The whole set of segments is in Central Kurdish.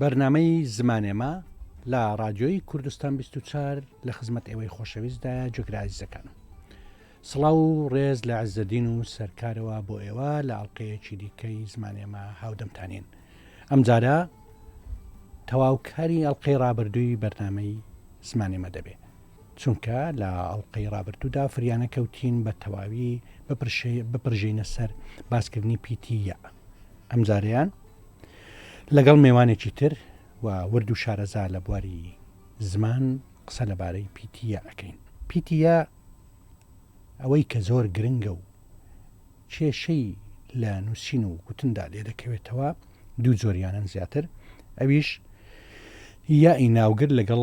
بەرنامەی زمانێمە لە ڕادیۆی کوردستان 24 لە خزمەت ئێوەی خۆشەویستدایە جوگرە ئازیزەکانم. سڵاو و ڕێز لە عزەدین و سەرکارەوە بۆ ئێوە لە ئەڵلقەیەکی دیکەی زمانێمە هاودەمتانین. ئەمجارە تەواوکاری ئەڵلقەی ڕابردووی بەرنامەی زمانێمە دەبێ. چونکە لە ئەڵلقەی ڕابردوودا فریانە کەوتین بە تەواوی بپرژێینە سەر باسکردنی پیتی یە. ئەمجارەیان لەگەڵ مێوانێکی تر و ورد و شارەزا لە بواری زمان قسە لەبارەی پیتی یە ئەکەین. پیتی یە ئەوەی کە زۆر گرنگە و کێشەی لە نووسین و گوتندا لێ دەکەوێتەوە دوو جۆریانن زیاتر ئەویش یائی ناوگر لەگەڵ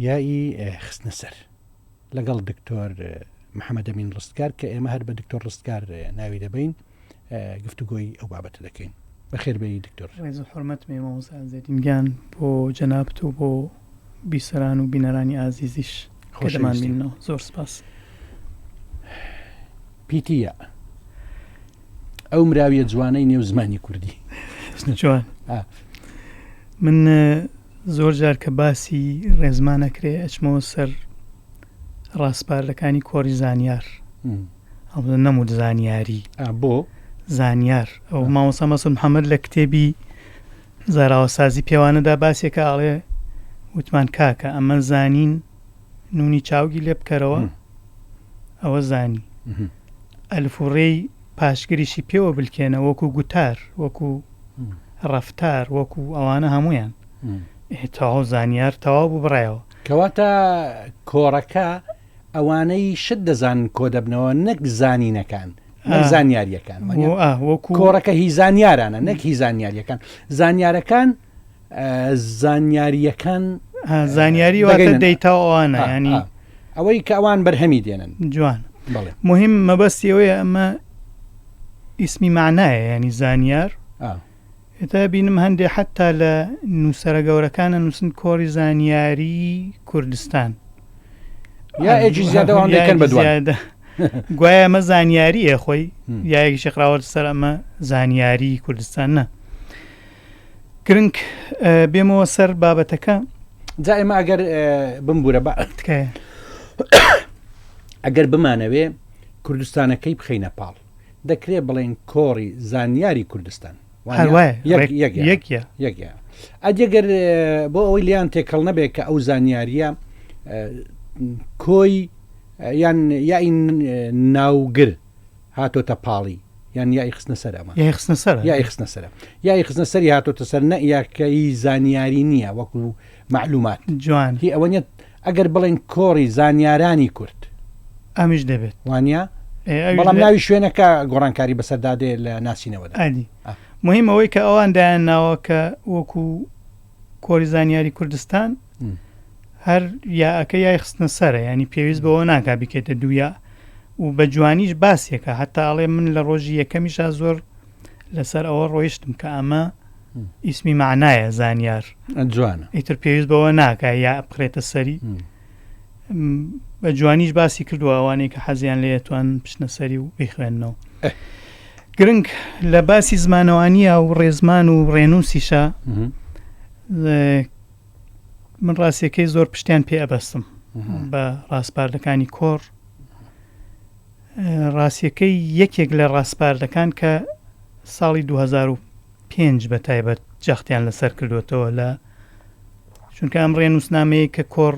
یائی خستنە سەر لەگەڵ دکتۆر محەممەدەمین ڕستگار کە ئێمە هەر بە دکتۆر ڕستگار ناوی دەبین گفتوگۆی ئەو بابەتە دەکەین. بەخێربێی دکتۆر. ڕێز و حورمەتم هەیە مامۆستا عزەدین گیان بۆ جەنابت و بۆ بیسەران و بینەرانی ئازیزیش کە دەمان بیننەوە. زۆر سپاس. پیتیە ئەو مراویە جوانەی نێو زمانی کوردی. جوان. من زۆر جار کە باسی ڕێزمان ئەکرێ ئەچمەوە سەر ڕاسپاردەکانی کۆڕی زانیار. ئەڵێ نەموت زانیاری. ئا بۆ؟ زانیار. ئەو مامۆستا مەسعود محەمەد لە کتێبی زاراوەسازی پێوانەدا باسێکە ئەڵێ وتمان کاکە ئەمە زانین نونی چاوگی لێ بکەرەوە ئەوە زانی ئەلف و ڕێی پاشگریشی پێوە بلکێنە وەکو گوتار وەکو ڕەفتار وەکو ئەوانە هەمویان تەواو زانیار تەواو بوو بڕایەوە. کەواتە کۆڕەکە ئەوانەی شت دەزانن کۆدەبنەوە نەک زانینەکان نەک زانیاریەکان کۆڕەکە هی زانیارانە نەک هی زانیاریەکان زانیارەکان زانیاریەکان زانیاری واتە دەیتا ئەوانە ینی ئەوەی کە ئەوان بەرهەمی دێنن جوان مهم مەبەستی ئەوەیە ئەمە ئیسمی معنایە ینی زانیار ئێتا بینم هەندێ حەتتا لە نووسەرە گەورەکان ئەنووسن کۆڕی زانیاری کوردستان. یا ئێجی زیادە وان دەکەن بە دوان. زیادە. گوایە ئەمە زانیارییە خۆی یایەکیشی خراوەتە سەر ئەمە زانیاری کوردستان نا. گرنگ بێمەوە سەر بابەتەکە. جا ئێمە ئەگەر بمبوورە بە تکایە. ئەگەر بمانەوێ کوردستانەکەی بخەینە پاڵ. دەکرێ بڵێین کۆڕی زانیاری کوردستان هەر وایە یەک یەک یەک یەک ئەدی گەر بۆ ئەوەی لیان تێکەڵ نەبێت کە ئەو زانیاریە کۆی یان یائی ناوگر هاتۆتە پاڵی یان یای خستنە سەر ئەمە یای خستنە سەر یای خستنە سەر یای خستنە سەری هاتۆتە سەر نە یاکەی زانیاری نییە وەکو معلومات جوان هی ئەوە نیە ئەگەر بڵێن کۆڕی زانیارانی کورد ئەمیش دەبێت وانە بەڵام ناوی شوێنەکە گۆڕانکاری بەسەردا دێ لە ناسینەوەدا ئەدی مهم ئەوەی کە ئەوان دایان ناوە کە وەکو کۆری زانیاری کوردستان هەر یاەکە یای خستنە سەرە ینی پێویست بەوە ناکا بیکێتە دوویا و بە جوانیش باسێکە هەتا ئەڵێ من لە ڕۆژی یەکەمیشا زۆر لەسەر ئەوە ڕۆیشتم کە ئەمە ئیسمی مەعنایە زانیار. جوانە. ئیتر پێویست بەوە ناکا یا بخرێتە سەری. بە جوانیش باسی کردووە ئەوانەی کە حەزیان لێیە توان بچنە سەری و بیخوێننەوە. گرنگ لە باسی زمانەوانیە و ڕێزمان و ڕێنووسیشە من ڕاستیەکەی زۆر پشتیان پێ ئەبەستم بە ڕاسپاردەکانی کۆڕ ڕاستیەکەی یەکێک لە ڕاسپاردەکان کە ساڵی 2005 بە تایبەت جەختیان لەسەر کردوێتەوە لە چونکە ئەم ڕێنووسنامەیە کە کۆڕ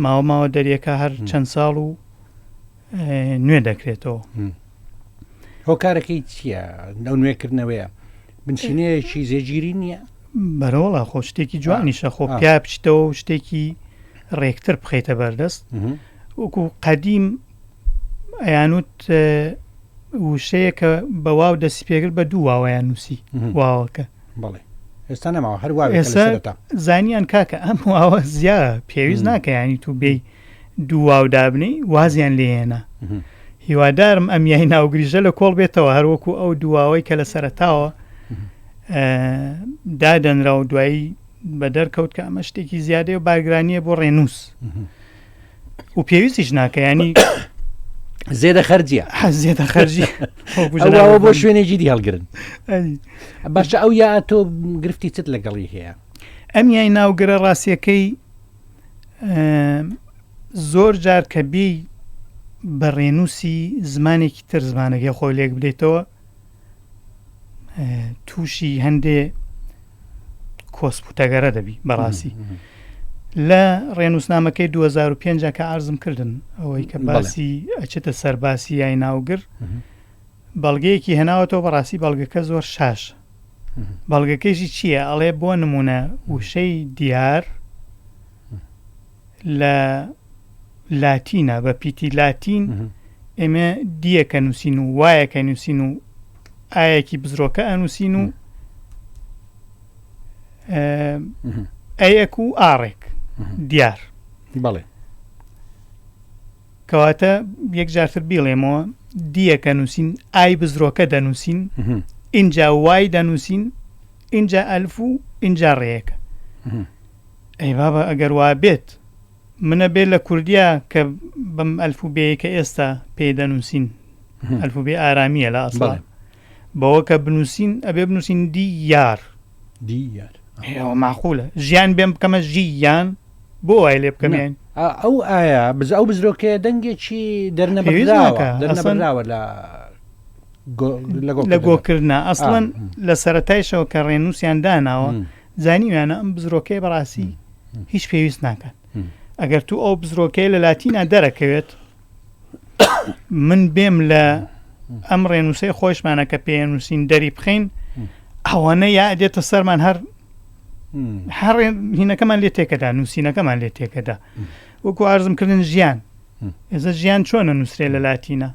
ماوە ماوە دەریەکە هەر چەند ساڵ و نوێ دەکرێتەوە. هۆکارەکەی چییە لەو نوێکردنەوەیە بنچینەیەکی زێگیری نییە؟ بەرەوەڵا خۆ شتێکی جوانیشە خۆ پیا بچیتەوە و شتێکی ڕێکتر بخەیتە بەردەست وەکو قەدیم ئەیانوت وشەیە کە بە واو دەستی پێکرد بە دوو واوەیان نووسی واوەکە بەڵێ ئێستا نەماوە هەر واوێکە لە ئێستا سەرەتا. زانیان کاکە ئەم واوە زیا پێویست ناکە ینی تو بێی دوو واو دابنێی وازیان لێ هێنا هیوادارم ئەم یای ناوگریژە لە کۆڵ بێتەوە هەروەکو ئەو دوواوەی کە لە سەرەتاوە دادەنرا و دوایی بە دەرکەوت کە ئەمە شتێکی زیادەیە و بارگرانیە بۆ ڕێنووس و پێویستیش ناکە ینی. زێدە خەرجیە زێدە خەرجی ئەوە بۆ شوێنێکی دی هەڵگرن باشە ئەو یا تۆ گرفتی چت لەگەڵی هەیە ئەم یای ناوگرە ڕاستیەکەی زۆر جار کە بێی بە ڕێنووسی زمانێکی تر زمانەکەی خۆی لێک بدەیتەوە تووشی هەندێ کۆسپ و تەگەرە دەبی بەڕاستی لە ڕێنووسنامەکەی 2005 کە ئارزم کردن ئەوەی کە باسی ئەچێتە سەرباسی یای ناوگر بەڵگەیەکی هێناوەتەوە بەڕاستی بەڵگەکە زۆر شاش بەڵگەکەیشی چییە ئەڵێ بۆ نمونە وشەی دیار لە لاتینە بە پیتی لاتین ئێمە دیەکە نووسین و وایەکە نووسین و ئایەکی بزرۆکە ئەنووسین و ئەیەک و ئاڕێک دیار بەڵێ کەواتە یەکجارتر بیڵێمەوە دیەکە نووسین ئای بزرۆکە دەنووسین ئینجا وای دەنووسین ئینجا ئەلف و ئینجا ڕێیەکە ئەی بابە ئەگەر وا بێت منە بێ لە کوردیا کە بەم ئەلف و بێیە کە ئێستا پێی دەنووسین ئەلف و بێ ئارامیە لە ئەسڵا بەوە کە بنووسین ئەبێ بنووسین دی یار دی یار ئەوە ماقولە ژیان بێم بکەمە ژی یان بۆ وای لێ بکەم یان ئەو ئایا بز ئەو بزرۆکەیە دەنگێکی دەرنەبراوە دەرنەبراوە لە لە گۆکردە ئەسڵەن لە سەتایشەوە کە ڕێنووسیان داناوە زانیویانە ئەم بزرۆکەیە بەڕاستی هیچ پێویست ناکات ئەگەر تو ئەو بزرۆکەیە لە لاتینا دەرەکەوێت من بێم لە ئەم ڕێنووسەی خۆشمانە کە پێنووسین دەری بخەین ئەوانە یا دێتە سەرمان هەر هەر هینەکەمان لێ تێکەدا نووسینەکەمان لێ تێکەدا وەکو ئارزم کردن ژیان ئێزە ژیان چۆنە نووسرێ لە لاتینە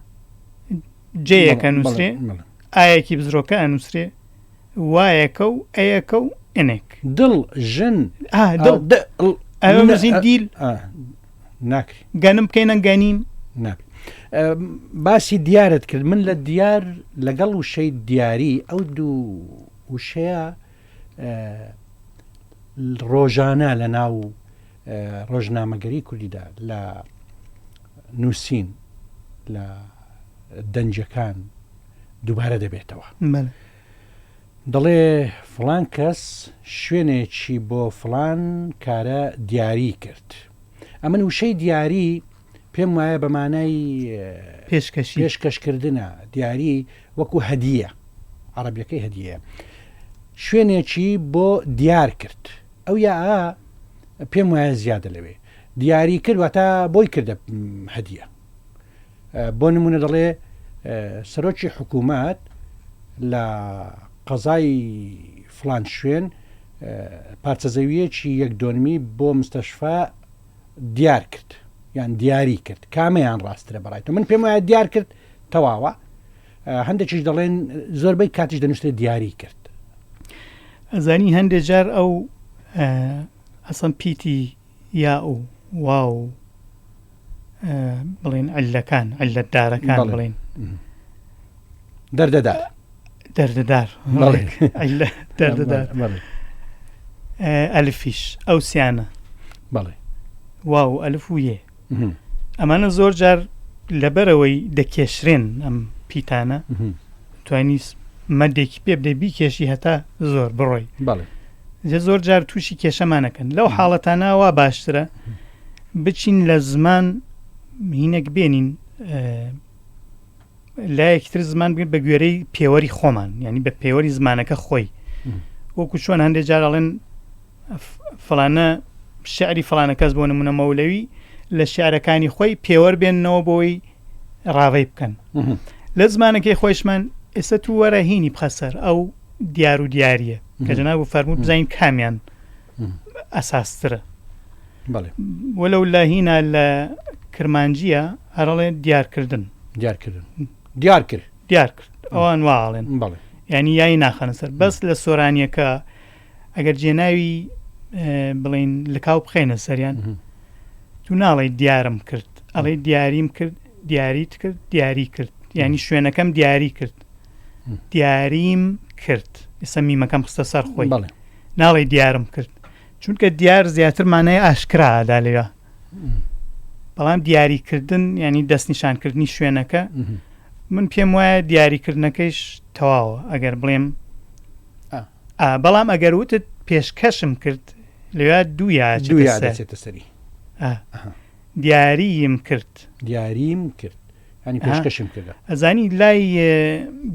جێیەکە نووسرێ ئایەکی بزرۆکە ئەنووسرێ وایەکە و ئەیەکە و ئەنێک. دڵ، ژن، ئا دڵ، د، ڵ، ئەوە نووسین دیل. ئا ناکرێ. گەنم بکەینە گەنیم. نابێ. باسی دیارت کرد من لە دیار لەگەڵ وشەی دیاری ئەو دوو وشەیە ڕۆژانە لە ناو ڕۆژنامەگەری کوردیدا لە نووسین لە دەنگەکان دووبارە دەبێتەوە. دەڵێ فڵان کەس شوێنێکی بۆ فڵان کارە دیاری کرد. ئەمن وشەی دیاری پێم وایە بە مانای پێشکەشی پێشکەشکردنە، دیاری وەکو هەدیە، عەڕەبیەکەی هەدیەیە. شوێنێکی بۆ دیار کرد. ئەو یا پێم وایە زیادە لەوێ. دیاری کرد واتە بۆی کردە هەدیە. بۆ نمونە دەڵێ سەرۆکی حکوومەت لە قەزای فلان شوێن پارچە زەویەکی یەک دۆنمی بۆ مستەشفا دیار کرد یان دیاری کرد کامەیان ڕاسترە بەڕای تۆ من پێم وایە دیار کرد تەواوە هەندێکیش دەڵێن زۆربەی کاتیش دەنووسێت دیاری کرد ئەزانی هەندێک جار ئەو ئەسەن پیتی یا و واو بڵێن عیللەکان عیللەتدارەکان بڵێن دەردەدار دەردەدار دەردەدار ئەلفیش ئەو سیانە بەڵێ واو ئەلف و یێ ئەمانە زۆر جار لەبەرەوەی دەکێشرێن ئەم پیتانە توانی مەدێکی پێ بدەی بیکێشی هەتا زۆر بڕۆی بەڵێ زۆر جار تووشی کێشەمانەکەن لەو حاڵەتانە وا باشترە بچین لە زمان هینێک بێنین لایەکی تر زمان بگرن بە گوێرەی پێوەری خۆمان یعنی بە پێوەری زمانەکە خۆی وەکو چۆن هەندێک جار ئەڵێن فلانە شعری فلانە کەس بۆ نمونە مەولەوی لە شعرەکانی خۆی پێوەر بێننەوە بۆی ڕاوەی بکەن لە زمانەکەی خۆشمان ئێستا تو وەرە هینی بخە سەر ئەو دیار و دیاریە کە جەناب و فەرموو بزانین کامیان ئەساسترە بەڵێ. وەلەو لە هینا لە کرمانجییە هەر ئەڵێ دیارکردن. دیارکردن. دیار کرد. دیار کرد. ئەوان وا ئەڵێن. بەڵێ. یانی یای ناخەنە سەر. بەس لە سۆرانییەکە ئەگەر جێناوی بڵێین لکاو بخەینە سەریان تو ناڵێی دیارم کرد ئەڵێی دیاریم کرد دیاریت کرد دیاری کرد یانی شوێنەکەم دیاری کرد دیاریم کرد ئێستا میمەکەم خستە سەر خۆی بەڵێ. ناڵێی دیارم کرد چونکە دیار زیاتر مانای ئاشکرا ئەدا لەوێ. بەڵام دیاریکردن ینی دەستنیشانکردنی شوێنەکە من پێم وایە دیاریکردنەکەیش تەواوە ئەگەر بڵێم بەڵام ئەگەر وتت پێشکەشم کرد لەوێ دوو یا دەچێتە سەری دیاریم کرد دیاریم کرد ینی پێشکەشم کرد ئەزانی لای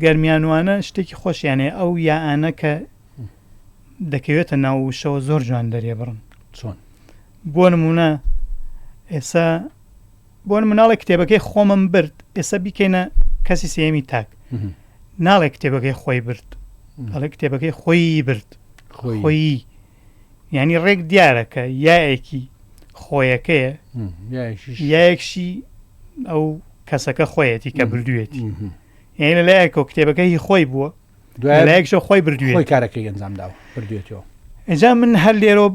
گەرمیانوانە شتێکی خۆشیانێ ئەو یاانە کە دەکەوێتە ناو وشەوە زۆر جوان دەرێبڕن چۆن بۆ نمونە ئێسا بۆ مناڵێک کتێبەکەی خۆمم برد ئێستا بیکەینە کەسی سێمی تاک ناڵێ کتێبەکەی خۆی برد ئەڵێ کتێبەکەی خۆی برد خۆی ینی ڕێک دیارە کە یاەکی خۆیەکەیە یاەکشی ئەو کەسەکە خۆیەتی کە بردوێتی یعنی لەلایەکەوە کتێبەکە هی خۆی بووە دوایەکشە خۆی بردوێ خۆی کارەکەی ئەنجام داوە بردوێتەوە ئەجا من هەر لێرەوە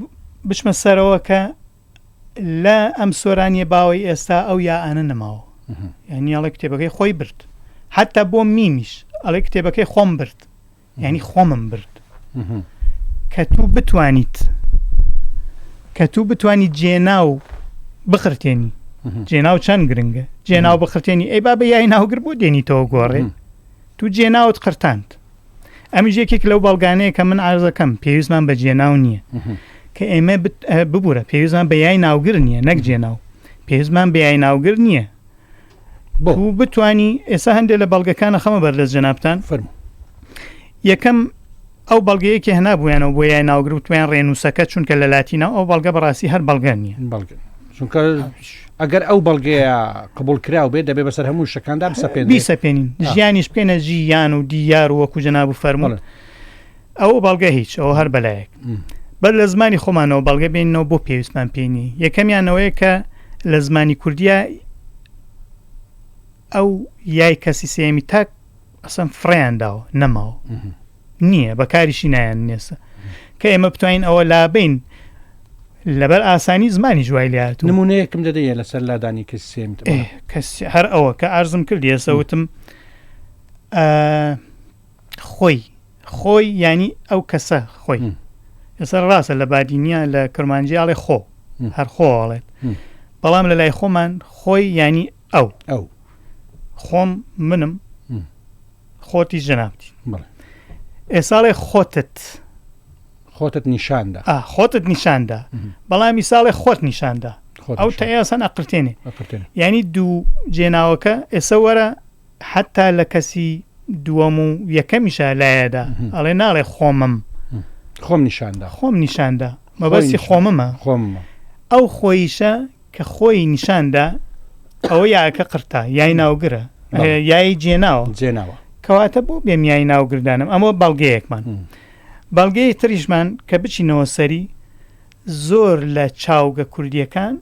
بچمە سەرەوە کە لە ئەم سۆرانیە باوەی ئێستا ئەو یائانە نەماوە یعنی ئەڵێ کتێبەکەی خۆی برد حتا بۆ میمیش ئەڵێ کتێبەکەی خۆم برد یعنی خۆمم برد کە تو بتوانیت کە تو بتوانی جێناو بخرتێنی جێناو چەند گرنگە جێناو بخرتێنی ئەی با بە یای ناوگر بۆ دێنیتەوە گۆڕێ تو جێناوت قرتاند ئەمیش یەکێک لەو بەڵگانەیە کە من عەرزەکەم پێویستمان بە جێناو نییە کە ئێمە ببوورە پێویستمان بە یای ناوگر نییە نەک جێناو پێویستمان بە یای ناوگر نییە بۆ بتانی ئێستا هەندێک لە بەڵگەکانە خەمە بەردەست جەنابتان فەرموو یەکەم ئەو بەڵگەیەکی هەنابوویانەوە بۆ یای ناوگر وتویان ڕێنووسەکە چونکە لە لاتینە ئەو بەڵگە بەڕاستی هەر بەڵگە نییە بەڵگە چونکە ئەگەر ئەو بەڵگەیە قبول کراو بێت دەبێ بەسەر هەموو شەکاندا بسەپێن بیسەپێنین ژیانیش بکەینە ژیان و دیار و وەکو جەناب و فەرموون ئەو بەڵگە هیچ ئەو هەر بەلایەک بەر لە زمانی خۆمانەوە بەڵگە بێنەوە بۆ پێویستمان پێنی یەکەمیانەوەیە کە لە زمانی کوردیا ئەو یای کەسی سێمی تاک ئەسەن فڕیان داوە نەماوە نییە بەکاریشی نایەن نێسە کە ئێمە بتوانین ئەوە لابین لەبەر ئاسانی زمانی جوای لات نمونەیەکم دەدەیە لەسەر لادانی کەس سێم کەس هەر ئەوە کە ئارزم کرد ئێسە وتم خۆی خۆی ینی ئەو کەسە خۆی ئێستا ڕاستە لە بادینە لە کرمانجی ئاڵێ خۆ هەر خۆڵێت بەڵام لە لای خۆمان خۆی ینی ئەو ئەو خۆم منم خۆتی جەنابتی ئێساڵێ خۆتت خۆتت نیشاندا خۆتت نیشاندا بەڵام ئیساڵێ خۆت نیشاندا ئەو تەئسان ئەقرتێنێ یعنی دوو جێناوەکە ئێسە وەرە حتا لە کەسی دووەم و یەکەمیشە لایەدا ئەڵێ ناڵێ خۆمم خۆم نیشاندا خۆم نیشاندا مەبەستی خۆممە خۆم ئەو خۆیشە کە خۆی نیشان دا ئەوە یاکە قرتە یای ناوگرە یای جێناوە جێناوە کەواتە بۆ بێم یای ناوگردانم ئەمە بەڵگەیەکمان بەڵگەی تریشمان کە بچینەوە سەری زۆر لە چاوگە کوردیەکان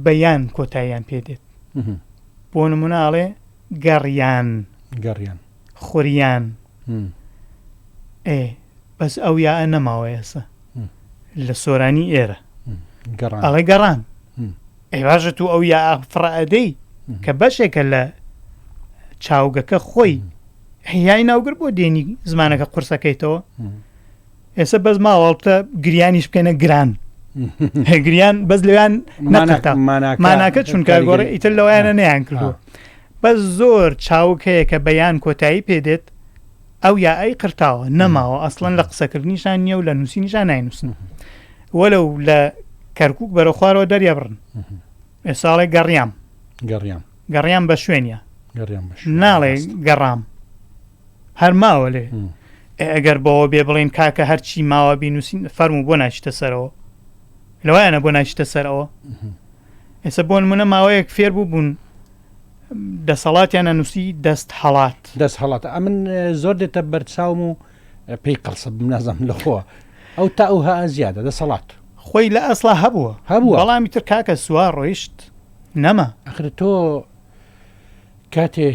بەیان کۆتاییان پێ دێت بۆ نموناڵێ گەڕیان گەڕیان خوریان ئێ بەس ئەو یا نەماوە ئێستا لە سۆرانی ئێرە ئەڵێ گەڕان ئەی باشە تو ئەو یا فڕە ئەدەی کە بەشێکە لە چاوگەکە خۆی یای ناوگر بۆ دێنی زمانەکە قورسەکەیتەوە ئێستا بەس ماوەڵتە گریانیش بکەنە گران گریان بەس لەویان ماناکە چونکە گۆڕێ ئیتر لەوایانە نیان کردووە بەس زۆر چاوک هەیە کە بەیان کۆتایی پێدێت ئەو یا ئەی قرتاوە نەماوە ئەسڵەن لە قسەکردنیشان نییە و لە نووسینیشان ناینووسن وەلو لە کەرکک بەرە خوارەوە دەریابڕن ئێساڵێ گەڕیام گەڕیام گەڕیام بە شوێنە ناڵێ گەڕام هەر ماوە لێ ئەگەر بەوە بێ بڵین کاکە هەرچی ماوە بینوسین فەرمو بۆ ناچتە سەرەوە لەوایانە بۆ ناچتە سەرەوە ئێستا بۆ نمونە ماوەیەک فێر بوو بوون دەسەڵاتیان ئەنووسی دەست هەڵات. دەست هەڵات ئەمن زۆر دێتە بەرچاوم و پێی قەڵسە بم نازانم لە خۆوە ئەو تا ئەو ها زیادە دەسەڵات. خۆی لە ئەسڵا هەبووە. هەبووە. بەڵام ئیتر کاکە سوار ڕۆیشت نەما. ئەخر تۆ کاتێ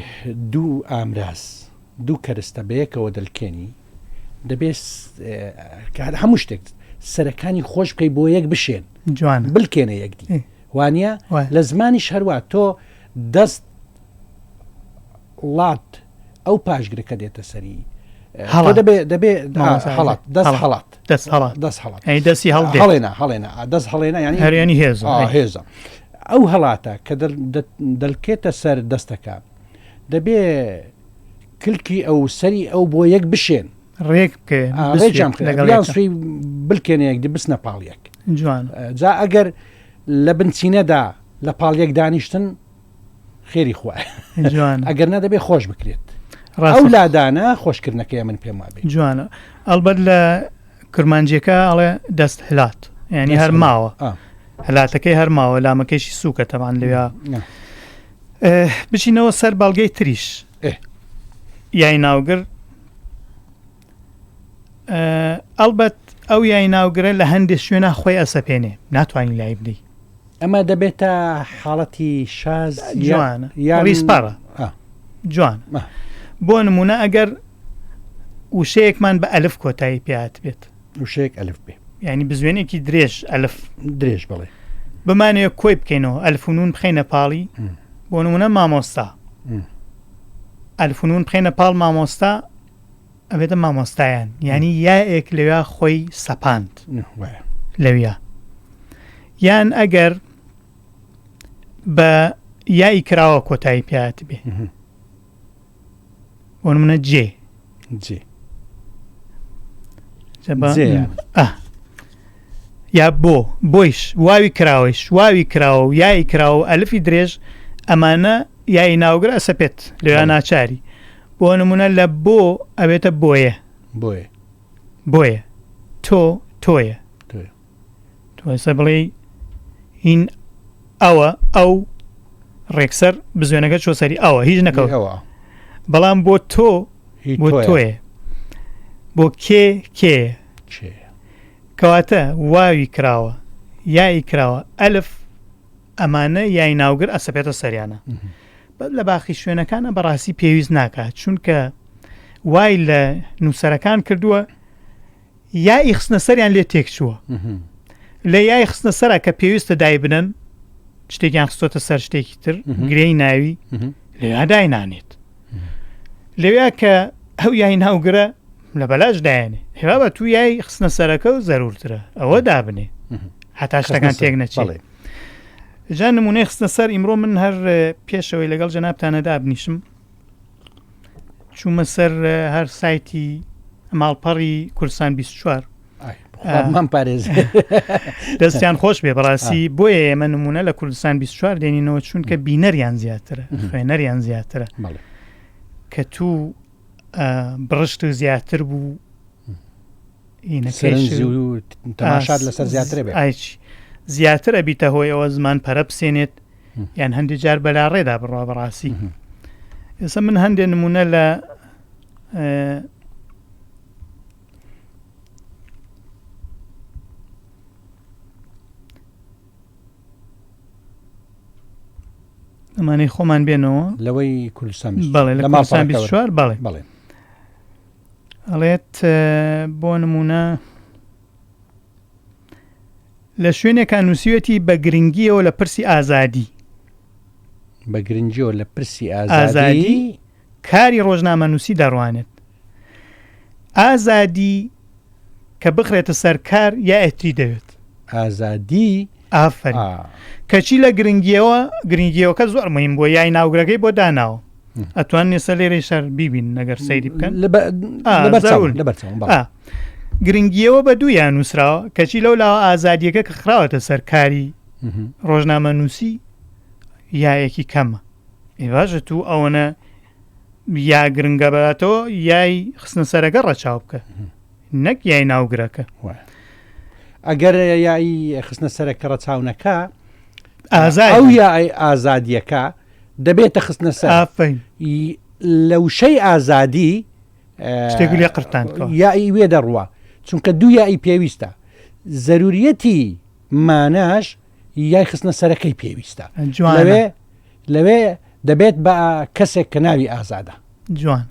دوو ئامراز دوو کەرستە بەیەکەوە دەلکێنی دەبێ هەموو شتێک سەرەکانی خۆش بکەی بۆ یەک بشێن جوان بلکێنە یەکدی وانە لە زمانیش هەروە تۆ دەست ڵات ئەو پاشگرەکە دێتە سەری دەبێ دەبێ هەڵات دەست هەڵات دەست هەڵات دەست هەڵات ئەی دەستی هەڵ هەڵێنا هەڵێنا دەست هەڵێنا ینی هەرێنی هێز هێزە. ئەو هەڵاتە کە دەلکێتە سەر دەستەکە دەبێ کلکی ئەو سەری ئەو بۆ یەک بشێن. ڕێک بکەوێ ڕێکیان بخەن لەگەڵ یان یەکا. سوی بلکێنە یەکدی بچنە پاڵ یەک. جوانە. جا ئەگەر لە بنچینەدا لە پاڵ یەک دانیشتن خێری خوایە. جوانە. ئەگەر نا دەبێ خۆش بکرێت. ئەو ڕاستە. لادانە خۆشکردنەکەیە من پێم وابێ. جوانە. ئەڵبەت لە کرمانجیەکە ئەڵێ دەست هەلات یعنی هەر ماوە هەلاتەکەی هەر ماوە لامەکەیشی سووکە تەمان لەویا بچینەوە سەر بەڵگەی تریش یای ناوگر ئەلبەت ئەو یای ناوگرە لە هەندێک شوێنە خۆی ئەسەپێنێ ناتوانین لای بدەی ئەمە دەبێتە حاڵەتی شاز جوانە یان ڕیزپەڕە جوان بۆ نمونە ئەگەر وشەیەکمان بە ئەلف کۆتایی پێات بێت وشەیەک ئەلف بێ یعنی بزوێنێکی درێژ ئەلف درێژ بڵێ بمانەوە کۆی بکەینەوە ئەلفونون بخینە پاڵی بۆ نمونە مامۆستا ئەلفونون بخینە پاڵ مامۆستا ئەبێتە مامۆستایان یانی یائێک لەویا خۆی سەپاند لەویا یان ئەگەر بە یای کراوە کۆتایی پیات بێ بۆ منە جێ جێ یا بۆ بۆیش واوی کراوەیش واوی کراوە و یای کراوە و ئەلفی درێژ ئەمانە یای ناوگر ئەسەپێت لەویا ناچاری بۆ نمونە لە بۆ ئەبێتە بۆیە. بۆیە. بۆیە. تۆ تۆیە. تۆیە. تۆ ئێستا بڵێی هین ئەوە ئەو ڕێکسەر بزوێنەکە چۆ سەری ئەوە هیچ نەکەوت ئەوە. بەڵام بۆ تۆ هی بۆ تۆیە. تۆیە. بۆ کێ کێ. کێ. کەواتە واوی کراوە یائی کراوە ئەلف ئەمانە یای ناوگر ئەسەپێتە سەریانە. بەس لە باقی شوێنەکانە بەڕاستی پێویست ناکات چونکە وای لە نووسەرەکان کردووە یای خستنە سەریان لێ تێکچووە لە یای خستنە سەرە کە پێویستە دایبنن شتێکیان خستۆتە سەر شتێکی تر گرێی ناوی لەویا داینانێت لەویا کە ئەو یای ناوگرە لە بەلاش دایێنێ هێوا بە تو یای خستنە سەرەکە و زەرورترە ئەوە دابنێ هەتا شتەکان تێک نەچێت جا نمونەی خستنە سەر ئیمڕۆ من هەر پێشەوەی لەگەڵ جەنابتانە دابنیشم چوومە سەر هەر سایتی ماڵپەڕی کوردستان 24 من پارێز دەستیان خۆش بێ بەڕاستی بۆیە ئێمە نمونە لە کوردستان 24 دێنینەوە چونکە بینەریان زیاترە خوێنەریان زیاترە کە تو بڕشت و زیاتر بوو سەرنج و تەماشات لەسەر زیاتر بێ ئایچی زیاتر ئەبیتە هۆی ئەوە زمان پەرە بسێنێت یان هەندێک جار بەلا ڕێدا بڕوا بەڕاستی ئێستا من هەندێک نمونە لە ئەمانەی خۆمان بێنەوە لەوەی کوردستان بەڵێ لە ماڵپەڕەکەوە. 24 بەڵێ بەڵێ ئەڵێت بۆ نمونە لە شوێنێکا نووسیوێتی بە گرنگیەوە لە پرسی ئازادی بە گرنگیەوە لە پرسی ئازادی کاری ڕۆژنامەنووسی دەڕوانێت ئازادی کە بخرێتە سەر کار یا ئەتری دەوێت ئازادی ئافەرین کەچی لە گرنگیەوە گرنگیەوەکە زۆر مهم بووە یای ناوگرەکەی بۆ داناوە ئەتوان نێسە لێرەی شەر بیبین نەگەر سەیری بکەن گرنگیەوە بە دوویان نووسراوە کەچی لەو لاوە ئازادیەکە کە خراوەتە سەر کاری ڕۆژنامە نووسی یایەکی کەمە باشە تو ئەوەنە یا گرنگە بەتەوە یای خستنە سەرەکە ڕەچاو بکە نەک یای ناوگرەکە. وایە. ئەگەر یای خستنە سەرەکە ڕەچاو نەکا ئازای ئەو یای ئازادیەکە دەبێتە خستنە سەر ئافەرین. لە وشەی ئازادی شتێک لێ قرتان کەوە. یای وێ دەڕوا چونکە دوو یای پێویستە زەروریەتی ماناش یای خستنە سەرەکەی پێویستە جوانە. لەوێ لەوێ دەبێت بە کەسێک کە ناوی ئازادە. جوان.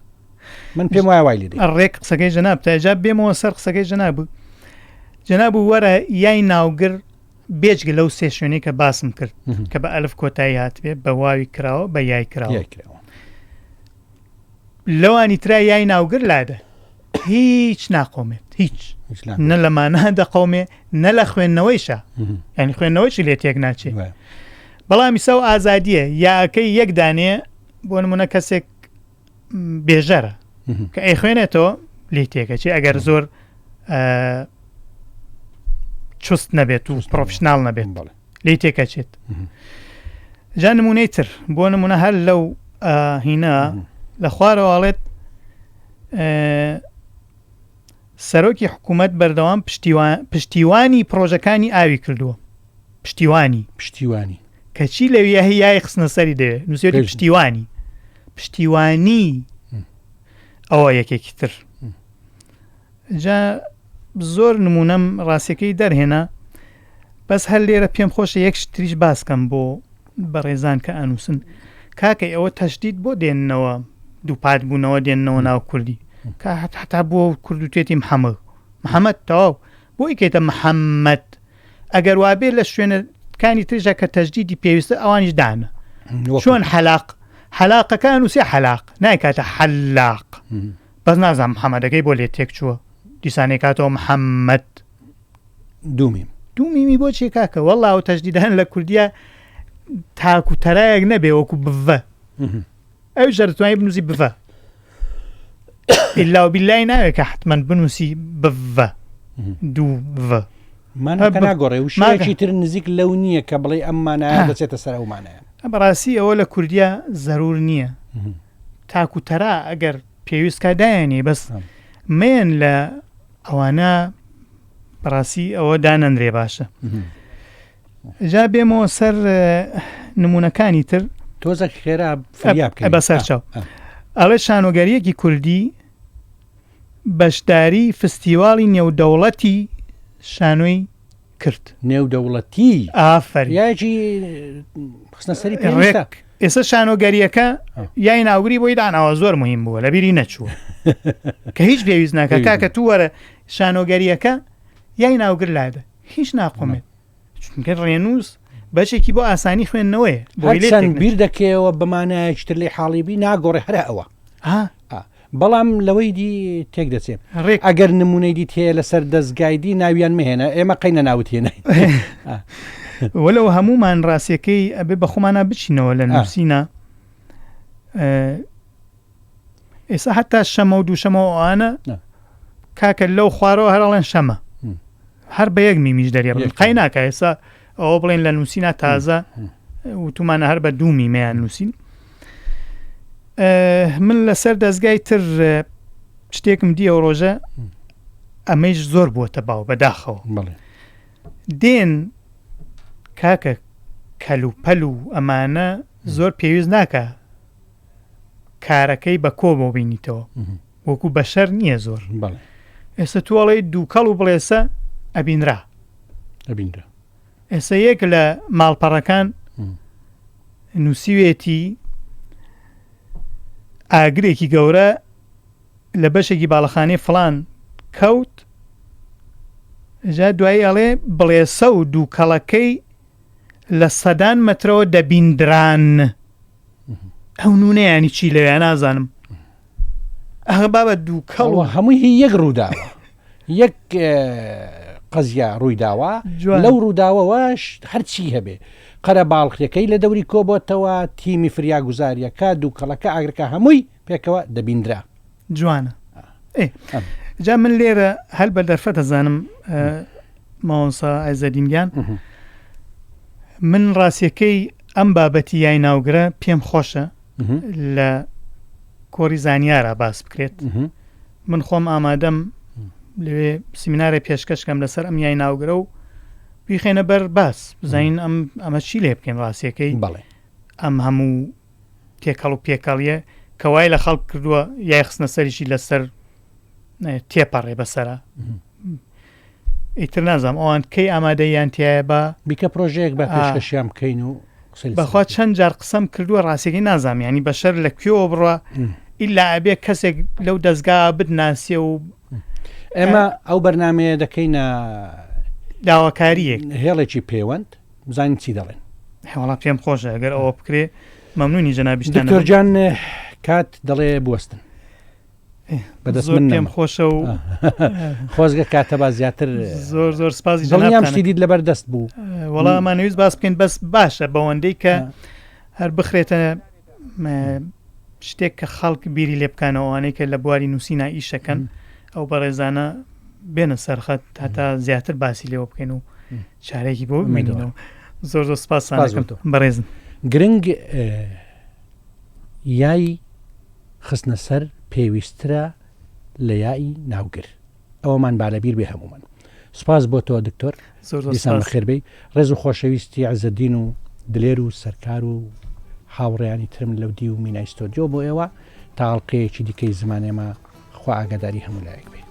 من پێم وایە وای لێ دێ. ڕێک قسەکەی جەنابتە جا بێمەوە سەر قسەکەی جەناب جەناب وەرە یای ناوگر بێجگە لەو سێ شوێنەی کە باسم کرد کە بە ئەلف کۆتایی هاتبێ بە واوی کراوە بە یای کراوە یای کراوە. لەوانی ترا یای ناوگر لادە هیچ ناقۆمێت هیچ هیچ ناقۆمێت. نە لە مانا دەقەومێ نە لە خوێندنەوەیشە ینی خوێندنەوەیشی لێ تێک ناچێ وایە. بەڵام ئیسا و ئازادیە یاکەی یەک دانێ بۆ نمونە کەسێک بێژەرە کە ئەیخوێنێتەوە لێی تێکەچێ ئەگەر زۆر چست نەبێت و پرۆفشنناڵ نەبێت بەڵێ لێی تێکەچێت جا نمونەی تر بۆ نمونە هەر لەو هینا لە خوارەوەڵێت سەرۆکی حکوومەت بەردەوام پشتیوانی پرۆژەکانی ئاوی کردووە پشتیوانی پشتیوانی کەچی لەویە یای خستنە سەری دەوێ نووسێتی پشتیوانی پشتیوانی ئەوە یەکێکی تر جا زۆر نمونەم ڕاستەکەی دەرهێنا بەس هەر لێرە پێم خۆشە یەک شتریش باسکەم بۆ بەڕێزان کە ئەنووسن کاکە ئەوە تەشدید بۆ دێننەوە دووپات بوونەوە دێننەوە ناو کوردی کە هەتا بۆ کوردوتێتی محەممەد محەممەد تەواو بۆ ئیکەیتە محەممەد ئەگەر وابێ لە شوێنەکانی تریشا کە تەجدیدی پێویستە ئەوانیش دانە چۆن حەلاق حەلاقەکان و سێ حەلاق نایکاتە حەلاق بەس نازانم محەممەدەکەی بۆ لێ تێک چووە دیسانێکاتەوە محەممەد دومیم دومیمی بۆ چێ کاکە وەڵا و تەجدیدان لە کوردیا تاکو تەرایەک نەبێ وەکو بڤە ئەویش دەتوانی بنووسی بڤە ئیلا و بیلای ناوێ کە حتمما بنووسی بڤە دوو ڤ ماناکە ناگۆڕێ وشەیەکی تر نزیک لەو نییە کە بڵێ ئەم مانایە دەچێتە سەر ئەو مانایە بەڕاستی ئەوە لە کوردیا زەرور نییە تاکو تەرا ئەگەر پێویست کا دایانی بەس مێن لە ئەوانە بەڕاستی ئەوە دانەنرێ باشە جا بێمەوە سەر نمونەکانی تر. تۆزەک خێرا فریا بکەوی. بە سەرچاو. ئەڵێ شانۆگەرییەکی کوردی بەشداری فستیواڵی نێودەوڵەتی شانۆی کرد. نێودەوڵەتی؟ ئافەرین. یایەکی خستنە سەری پێویستە. ڕێک. ئێستا شانۆگەرییەکە یای ناوگری بۆی داناوە زۆر مهم بووە لەبیری نەچووە. کە هیچ پێویست ناکا کاکە تو وەرە شانۆگەرییەکە یای ناوگر لادە هیچ ناقۆمێت. چونکە ڕێنووس بەشێکی بۆ ئاسانی خوێندنەوەیە بۆچەند بیر دەکەیەوە بەمانایەکی تر لێ حاڵی بی ناگۆڕێ هەرە ئەوە بەڵام لەوەی دی تێک دەچێت ڕێک ئەگەر نمونەی دیت هەیە لەسەر دەستگای دی ناویان مهێنە ئێمە قەینە ناوت هێنای وەلەو هەمومان ڕاستیەکەی ئەبێ بە خۆمانە بچینەوە لە نووسینە ئێستا هەتا شەمە و دووشەمە و ئەوانە کاکە لەو خوارەوە هەر ئەڵێن شەمە هەر بە یەک میمیش دەریێ قەی ناکە ئێستا ئەوە بڵێن لە نووسینە تازە وتومانە هەر بە دوو میمەیان نووسین من لەسەر دەستگای تر شتێکم دیە و ڕۆژە ئەمەیش زۆر بووەتە باو بەداخەوە دێن کاکە کەلوپەل و ئەمانە زۆر پێویست ناکە کارەکەی بە کۆ بۆ بینیتەوە وەکو بەشەر نییە زۆر ئێستا تو ئەڵێی دووکەڵ و بڵێسە ئەبینرا ئەبینرا ئێستا یەک لە ماڵپەڕەکان نووسیوێتی ئاگرێکی گەورە لە بەشێکی باڵەخانەی فڵان کەوت جا دوایی ئەڵێ بڵێسە و دووکەڵەکەی لە سەدان مەترەوە دەبیندران ئەو نونە ینی چی لەوێ نازانم ئەغە بابە دووکەڵ و هەمووی هی یەک ڕووداوە یەک قەزیا ڕووی داوە لەو ڕووداوەوەش هەرچی هەبێ قەرە باڵخیەکەی لە دەوری کۆبتەوە تیمی فریاگوزاریەکە دووکەڵەکە ئاگرەکە هەمووی پێکەوە دەبیندرا جوانە جا من لێرە هەل بە دەرفەت دەزانم مامۆستا عێزەدین گیان من ڕاستیەکەی ئەم بابەتی یای ناوگرە پێم خۆشە لە کۆری زانیارە باس بکرێت من خۆم ئامادەم لەوێ سیمینارێ پێشکەشکەم لەسەر ئەم یای ناوگرە و بیخێنە بەر باس بزانین ئەم ئەمە چی لێ بکەین ڕاستیەکەی بەڵێ ئەم هەموو تێکەڵ و پێکەڵیە کە وای لە خەڵک کردووە یای خستنە سەریشی لەسەر تێپەڕێ بەسرە ئیتر نازانم ئەوان کەی ئامادەییان تایە بە بیکە پرۆژەیەک بە پێشکەشیان بکەین و بەخوا چەند جار قسەم کردووە ڕاستەکەی نازانم ینی بەشەر لە کوێوە بڕە ئیلا ئەبێ کەسێک لەو دەستگا بدناسێ و ئێمە ئەو بەرنمەیە دەکەینە داواکاریەک هێڵێکی پەیوەند بزانین چی دەڵێن هەواڵا پێم خۆشە ئەگەر ئەوە بکرێ مەمنونی جەنابیشتان دکتۆرجان کات دەڵێ بوەستن. بەدەست من پێم خۆشە و خۆزگە کاتەبا زیاتر زۆر زۆر سپاسی دڵنیام شتی دیت لەبەر دەست بوو. وەڵا ئەمانەویست باس بکەین بەس باشە بەوەندەی کە هەر بخرێتە شتێک کە خەڵک بیری لێ بکەنەوە ئەوانەی کە لە بواری نووسینا ئیشەکەن ئەو بەڕێزانە بێنە سەرخەت هەتا زیاتر باسی لێوە بکەین و چارێکی بۆ ببینەوە زۆر زۆر سپاس بەڕێزم گرنگ یای خستنە سەر پێویستترە لە یائی ناوگر. ئەوەمان با لەبیر بێ هەموومان. سوپاس بۆ تۆ دکتۆر. زۆر زۆر دیسان سوپاس. بەخێر بێی. ڕێز و خۆشەویستی عزەدین و دلێر و سەرکار و هاوڕێیانی ترم لەو دیو مینای ستۆدیۆ بۆ ئێوە. تا ئەڵقەیەکی دیکەی زمانێمە خوا ئاگاداری هەموو لایەک بێ.